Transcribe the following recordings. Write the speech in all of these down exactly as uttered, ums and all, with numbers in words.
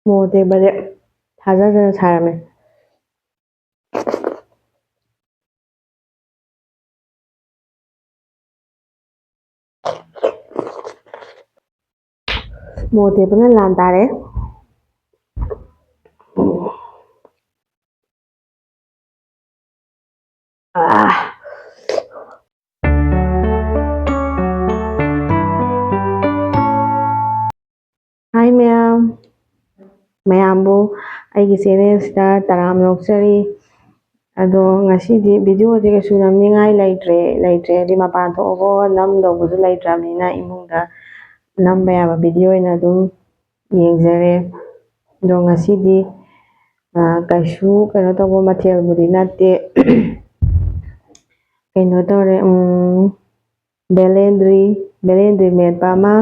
ꯃꯣꯔꯣꯛ ꯑꯇꯦꯛꯄꯁꯦ ꯊꯥꯖꯗꯅ ꯁꯥꯔꯝꯃꯦ꯫ ꯃꯣꯔꯣꯛ ꯑꯇꯦꯛꯄꯅ ꯂꯥꯟ ꯇꯥꯔꯦ꯫ ꯑꯥ꯫ ꯍꯥꯏ ꯃꯌꯥꯝ, ꯃꯌꯥꯝꯕꯨ ꯑꯩꯒꯤ ꯆꯦꯅꯦꯜꯁꯤꯗ ꯇꯔꯥꯝꯅ ꯑꯣꯛꯆꯔꯤ꯫ ꯑꯗꯣ ꯉꯁꯤꯗꯤ ꯚꯤꯗꯤꯑꯣꯁꯦ ꯀꯩꯁꯨ ꯅꯝꯅꯤꯡꯉꯥꯏ ꯂꯩꯇ꯭ꯔꯦ, ꯂꯩꯇ꯭ꯔꯦ ꯍꯥꯏꯗꯤ ꯃꯄꯥꯟ ꯊꯣꯛꯑꯒ ꯅꯝꯗꯧꯕꯁꯨ ꯂꯩꯇ꯭ꯔꯕꯅꯤꯅ ꯏꯃꯨꯡꯗ ꯅꯝꯕ ꯌꯥꯕ ꯚꯤꯗꯤꯑꯣ ꯑꯣꯏꯅ ꯑꯗꯨꯝ ꯌꯦꯡꯖꯔꯦ꯫ ꯑꯗꯣ ꯉꯁꯤꯗꯤ, ꯑ, ꯀꯩꯁꯨ ꯀꯩꯅꯣ ꯇꯧꯕ ꯃꯊꯦꯜꯕꯨꯗꯤ ꯅꯠꯇꯦ꯫ ꯀꯩꯅꯣ ꯇꯧꯔꯦ, ꯎꯝ, ꯕꯦꯂꯦꯟꯗ꯭ꯔꯤ, ꯕꯦꯂꯦꯟꯗ꯭ꯔꯤ ꯃꯦꯠꯄ ꯑꯃ,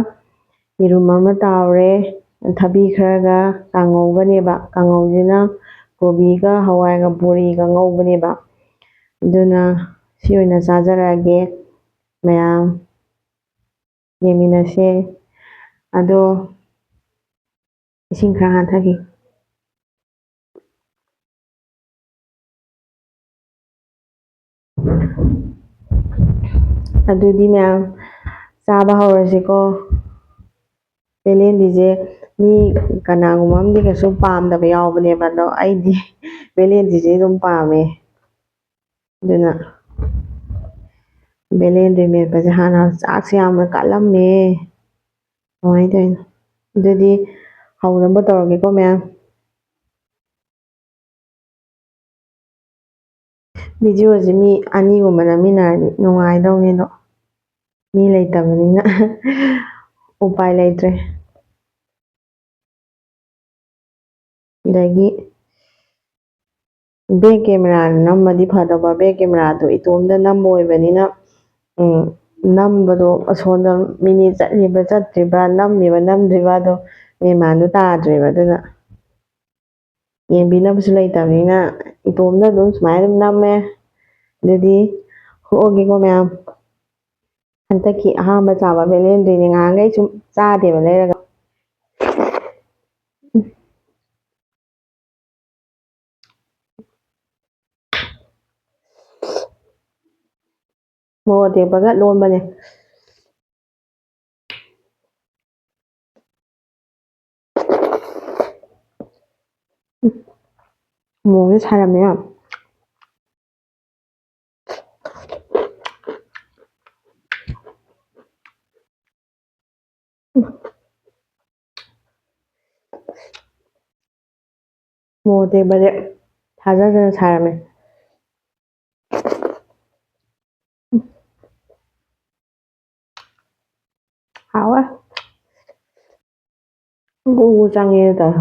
ꯌꯦꯔꯨꯝ ꯑꯃ ꯇꯥꯎꯔꯦ, ꯊꯕꯤ ꯈꯔꯒ ꯀꯥꯡꯉꯧꯒꯅꯦꯕ꯫ ꯀꯥꯡꯉꯧꯁꯤꯅ ꯀꯣꯕꯤꯒ ꯍꯋꯥꯏꯒ ꯕꯣꯔꯤꯒ ꯉꯧꯕꯅꯦꯕ꯫ ꯑꯗꯨꯅ ꯁꯤ ꯑꯣꯏꯅ ꯆꯥꯖꯔꯛꯑꯒꯦ ꯃꯌꯥꯝ꯫ ꯌꯦꯡꯃꯤꯟꯅꯁꯦ꯫ ꯑꯗꯣ ꯏꯁꯤꯡ ꯈꯔ ꯍꯥꯟꯊꯈꯤ꯫ ꯑꯗꯨꯗꯤ ꯃꯌꯥꯝ ꯆꯥꯕ ꯍꯧꯔꯁꯤꯀꯣ꯫ ꯕꯦꯂꯦꯟꯗ꯭ꯔꯤꯁꯦ ꯃꯤ ꯀꯅꯥꯒꯨꯝꯕ ꯑꯃꯗꯤ ꯀꯩꯁꯨ ꯄꯥꯝꯗꯕ ꯌꯥꯎꯕꯅꯦꯕ, ꯑꯗꯣ ꯑꯩꯗꯤ ꯕꯦꯂꯦꯟꯗ꯭ꯔꯤꯁꯦ ꯑꯗꯨꯝ ꯄꯥꯝꯃꯦ꯫ ꯑꯗꯨꯅ ꯕꯦꯂꯦꯟꯗ꯭ꯔꯤ ꯃꯦꯠꯄꯁꯦ ꯍꯥꯟꯅ ꯆꯥꯛꯁꯦ ꯌꯥꯝꯅ ꯀꯥꯜꯂꯝꯃꯦ꯫ ꯀꯃꯥꯏꯅ ꯇꯧꯔꯤꯅꯣ? ꯑꯗꯨꯗꯤ ꯍꯧꯅꯕ ꯇꯧꯔꯒꯦꯀꯣ ꯃꯌꯥꯝ꯫ ꯚꯤꯗꯤꯑꯣꯁꯦ ꯃꯤ ꯑꯅꯤꯒꯨꯝꯕ ꯅꯝꯃꯤꯟꯅꯔꯗꯤ ꯅꯨꯡꯉꯥꯏꯗꯧꯅꯤ, ꯑꯗꯣ ꯃꯤ ꯂꯩꯇꯕꯅꯤꯅ ꯎꯄꯥꯏ ꯂꯩꯇ꯭ꯔꯦ꯫ ꯑꯗꯒꯤ ꯕꯦꯛ ꯀꯦꯃꯦꯔꯥꯅ ꯅꯝꯃꯗꯤ ꯐꯗꯧꯕ, ꯕꯦꯛ ꯀꯦꯃꯦꯔꯥꯗꯣ ꯏꯇꯣꯝꯗ ꯅꯝꯕ ꯑꯣꯏꯕꯅꯤꯅ, ꯎꯝ, ꯅꯝꯕꯗꯣ ꯑꯁꯣꯝꯗ ꯃꯤꯅꯤꯠ ꯆꯠꯂꯤꯕ꯭ꯔꯥ ꯆꯠꯇ꯭ꯔꯤꯕ꯭ꯔꯥ, ꯅꯝꯃꯤꯕ꯭ꯔꯥ ꯅꯝꯗ꯭ꯔꯤꯕ꯭ꯔꯥꯗꯣ ꯃꯦꯟ ꯃꯥꯟꯗꯣ ꯇꯥꯗ꯭ꯔꯦꯕ꯫ ꯑꯗꯨꯅ ꯌꯦꯡꯕꯤꯅꯕꯁꯨ ꯂꯩꯇꯕꯅꯤꯅ ꯏꯇꯣꯝꯗ ꯑꯗꯨꯝ ꯁꯨꯃꯥꯏꯅ ꯑꯗꯨꯝ ꯅꯝꯃꯦ꯫ ꯑꯗꯨꯗꯤ ꯍꯨꯛꯑꯒꯦꯀꯣ ꯃꯌꯥꯝ꯫ ꯍꯟꯗꯛꯀꯤ ꯑꯍꯥꯟꯕ ꯆꯥꯕ ꯕꯦꯂꯦꯟꯗ꯭ꯔꯤꯅꯦ, ꯉꯍꯥꯟꯈꯩ ꯁꯨꯝ ꯆꯥꯗꯦꯕ ꯂꯩꯔꯒ꯫ ꯃꯣꯔꯣꯛ ꯑꯇꯦꯛꯄꯒ ꯂꯣꯟꯕꯅꯦ꯫ ꯃꯣꯔꯣꯛꯁꯦ ꯁꯥꯔꯝꯃꯦ ꯌꯥꯝ꯫ ꯃꯣꯔꯣꯛ ꯑꯇꯦꯛꯄꯁꯦ ꯊꯥꯖꯗꯅ ꯁꯥꯔꯝꯃꯦ꯫ ꯍꯥꯎꯋꯦ꯫ ꯒꯨ ꯒꯨ ꯆꯪꯉꯦ ꯇꯧꯔꯦ꯫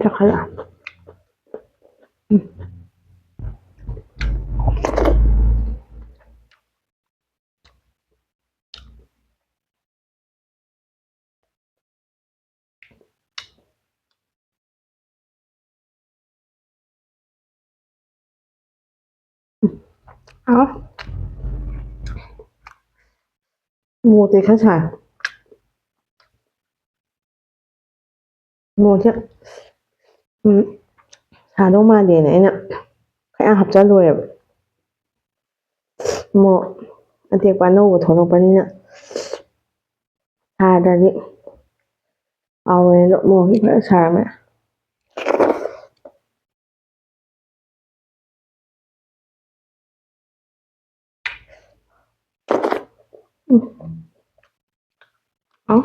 ꯆꯥꯈꯠꯂꯛꯑꯦ꯫ ꯎꯝ꯫ ꯎꯝ꯫ ꯍꯥꯎ꯫ ꯃꯣꯔꯣꯛꯇꯤ ꯈꯔ ꯁꯥꯏ꯫ ꯃꯣꯔꯣꯛꯁꯦ, ꯎꯝ, ꯁꯥꯗꯧ ꯃꯥꯟꯗꯦꯅ ꯑꯩꯅ ꯈꯔ ꯌꯥꯝ ꯍꯥꯞꯆꯜꯂꯨꯔꯦꯕ꯫ ꯃꯣꯔꯣꯛ ꯑꯇꯦꯛꯄ ꯑꯅꯧꯕ ꯊꯣꯛꯂꯛꯄꯅꯤꯅ ꯁꯥꯗ꯭ꯔꯗꯤ ꯍꯥꯎꯔꯣꯏꯅ ꯃꯣꯔꯣꯛꯁꯦ ꯐꯖꯅ ꯁꯥꯔꯝꯃꯦ꯫ ꯎꯝ꯫ ꯍꯥꯎ꯫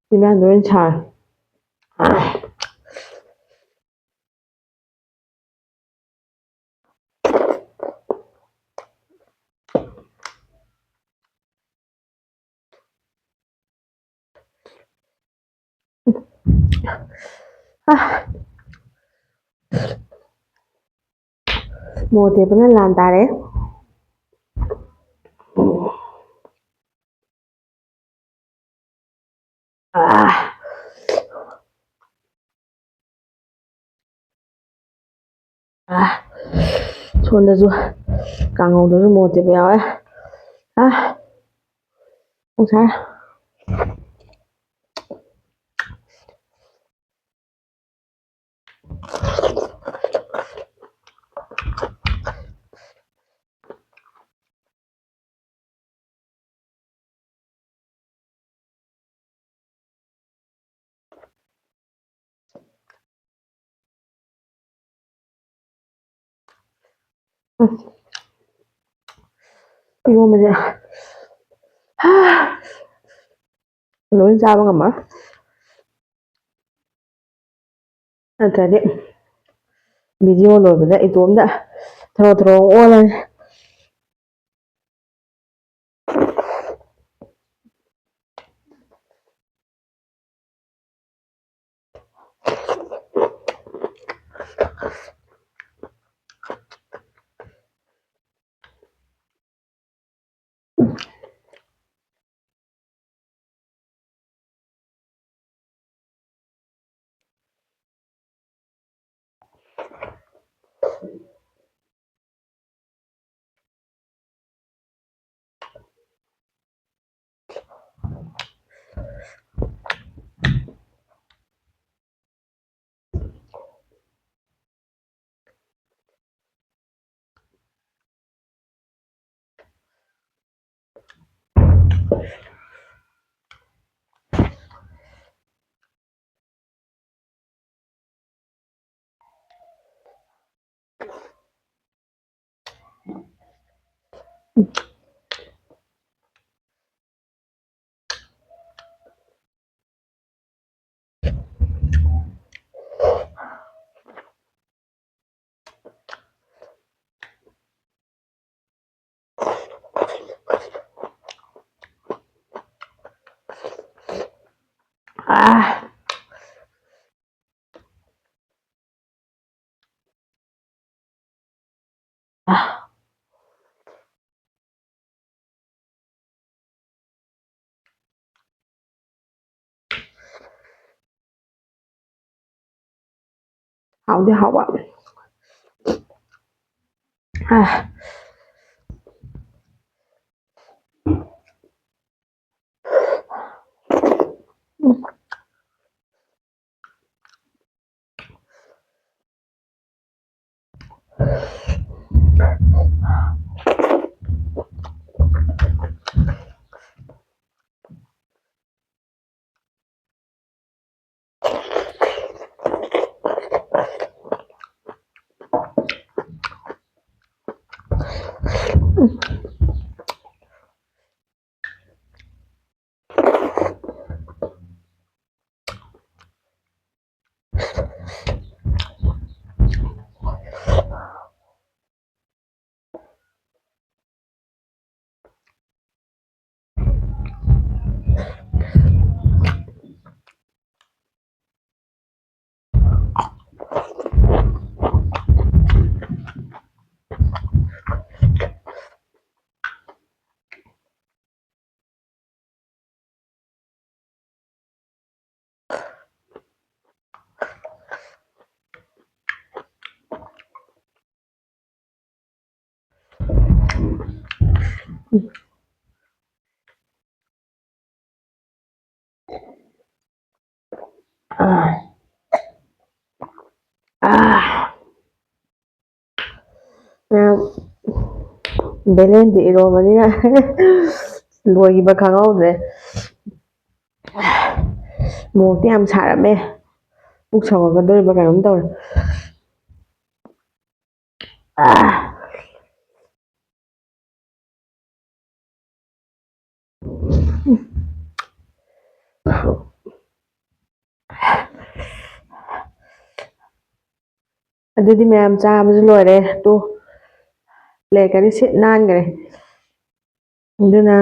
ꯆꯤꯟꯕꯥꯟꯗ ꯑꯣꯏꯅ ꯁꯥꯔꯦ꯫ ꯑꯥ꯫ ꯃꯣꯔꯣꯛ ꯑꯇꯦꯛꯄꯅ ꯂꯥꯟ ꯇꯥꯔꯦ꯫ ꯑꯥ꯫ ꯑꯥ꯫ ꯁꯣꯝꯗꯁꯨ ꯀꯥꯡꯉꯧꯗꯁꯨ ꯃꯣꯔꯣꯛ ꯑꯇꯦꯛꯄ ꯌꯥꯎꯋꯦ꯫ ꯑꯥ꯫ ꯄꯨꯡ ꯁꯥꯔꯦ꯫ ꯏꯔꯣꯟꯕꯁꯦ ꯂꯣꯏ ꯆꯥꯕ ꯉꯝꯃꯔꯣꯏ꯫ ꯅꯠꯇ꯭ꯔꯗꯤ video ꯂꯣꯏꯕꯗ ꯏꯇꯣꯝꯇ ꯊꯔꯣ ꯊꯔꯣ ꯑꯣꯜꯂꯅꯤ꯫ ꯑꯥ꯫ ꯑꯥ꯫ ꯍꯥꯎꯗꯤ ꯍꯥꯎꯕ꯫ ꯑꯥ꯫ ꯑꯥ꯫ ꯑꯥ꯫ ꯕꯦꯂꯦꯟꯗꯤ ꯏꯔꯣꯕꯅꯤꯅ ꯂꯣꯏꯈꯤꯕ ꯈꯪꯍꯧꯗ꯭ꯔꯦ꯫ ꯃꯣꯔꯣꯛꯇꯤ ꯌꯥꯝ ꯁꯥꯔꯝꯃꯦ꯫ ꯄꯨꯛ ꯁꯧꯒꯠꯀꯗꯧꯔꯤꯕ ꯀꯩꯅꯣꯝ ꯇꯧꯔꯦ꯫ ꯑꯥ꯫ ꯑꯗꯨꯗꯤ ꯃꯌꯥꯝ ꯆꯥꯕꯁꯨ ꯂꯣꯏꯔꯦ꯫ ꯇꯨ, ꯄ꯭ꯂꯦꯠꯀꯗꯤ ꯁꯤꯠ ꯅꯥꯟꯈ꯭ꯔꯦ꯫ ꯑꯗꯨꯅ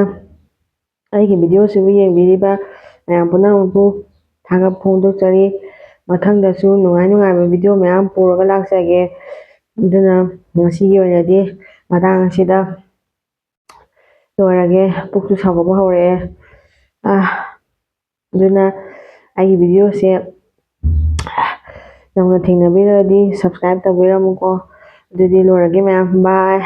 ꯑꯩꯒꯤ ꯚꯤꯗꯤꯑꯣꯁꯤꯕꯨ ꯌꯦꯡꯕꯤꯔꯤꯕ ꯃꯌꯥꯝ ꯄꯨꯝꯅꯃꯛꯄꯨ ꯐꯣꯡꯗꯣꯛꯆꯔꯤ꯫ ꯃꯊꯪꯗꯁꯨ ꯅꯨꯡꯉꯥꯏ ꯅꯨꯡꯉꯥꯏꯕ ꯚꯤꯗꯤꯑꯣ ꯃꯌꯥꯝ ꯄꯨꯔꯒ ꯂꯥꯛꯆꯒꯦ꯫ ꯑꯗꯨꯅ ꯉꯁꯤꯒꯤ ꯑꯣꯏꯅꯗꯤ ꯃꯇꯥꯡ ꯑꯁꯤꯗ ꯂꯣꯏꯔꯒꯦ꯫ ꯄꯨꯛꯁꯨ ꯁꯥꯒꯠꯄ ꯍꯧꯔꯛꯑꯦ꯫ ꯑꯥ, ꯑꯗꯨꯅ ꯑꯩꯒꯤ ꯚꯤꯗꯤꯑꯣꯁꯦ ꯅꯧꯅ ꯊꯦꯡꯅꯕꯤꯔꯗꯤ subscribe ꯇꯧꯕꯤꯔꯝꯃꯨꯀꯣ꯫ ꯑꯗꯨꯗꯤ ꯂꯣꯏꯔꯒꯦ ꯃꯌꯥꯝ꯫ Bye꯫